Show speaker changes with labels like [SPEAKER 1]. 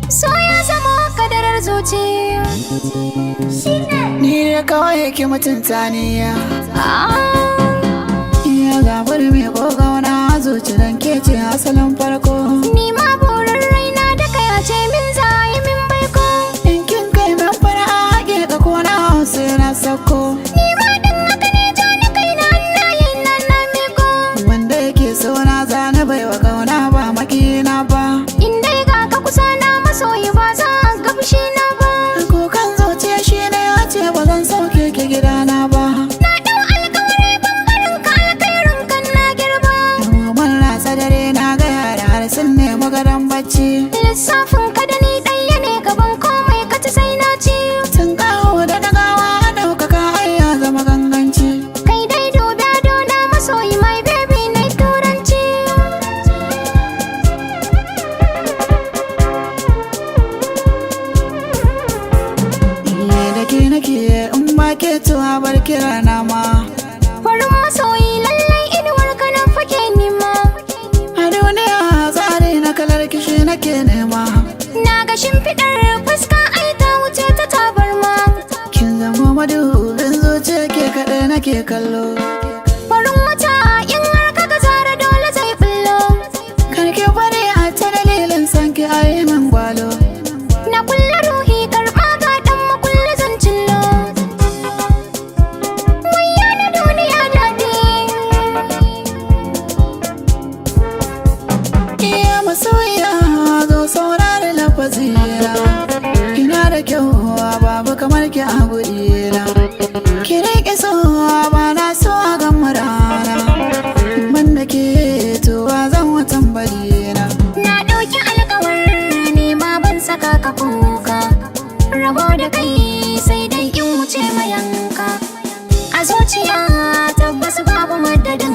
[SPEAKER 1] So ya zama kadarar zuci.
[SPEAKER 2] Ni da kawai ki mutunta ni.
[SPEAKER 1] Ah,
[SPEAKER 2] Iya gabar mai kogauna zuci dan ke ce asalin farko.
[SPEAKER 1] Ni ma burin raina da kai a ce min zai min baiko.
[SPEAKER 2] In kin kai min fara hakika ko na sai na sako.
[SPEAKER 1] Ni ma din haka ne, ja ni kai na hannayen na na miko.
[SPEAKER 2] Wanda yake so na zana baiwa kauna ba makina ba.
[SPEAKER 1] In dai ga ka kusa na masoyi, ba za a ga fushi na ba.
[SPEAKER 2] Kukan zuciya shi ne ya ce ba zan sauke ki gidana ba.
[SPEAKER 1] Na ɗau alƙawari ban barin ka, alkhairin kan na girba.
[SPEAKER 2] Mun ratsa dare na ga yara har sun nemi gadon bacci.
[SPEAKER 1] Lissafin ka da ni ɗaya ne, gaban komai ka ci sai na ci.
[SPEAKER 2] Tun kawo da dagawa ɗaukaka ai ya zama ganganci.
[SPEAKER 1] Kai dai dubi ado na masoyi, my baby, na turanci.
[SPEAKER 2] Iye da ke nake, in ba ke tuwa bar kira na ma.
[SPEAKER 1] Farin masoyi, lallai inuwar ka nan fake nima.
[SPEAKER 2] A duniya tsari na kalar kishi nake nema.
[SPEAKER 1] Na ga shimfiɗar fuska ai ta wuce ta tabarma.
[SPEAKER 2] Kin zama madubin zuciya, ke kaɗai nake kallo.
[SPEAKER 1] Farin wata in har ka ga zara dole zai bullo.
[SPEAKER 2] Karki bari a ta dalilin san ki a yi min gwalo.
[SPEAKER 1] Na kulle ruhi, karɓa ga ɗan makulle zan cillo. Wayyo na duniya daɗi.
[SPEAKER 2] Iya masoyiya, zo saurari lafazina. Ina da kyau babu kamar ki a gurina. Ki riƙe so ba na so a gama rana. Ban da ke tuwa zan watan barina.
[SPEAKER 1] Na ɗauki alkawar ne ma ban saka ka kuka. Rabo da kai sai dai in wuce mayanka. A zuciya tabbas babu madadinka.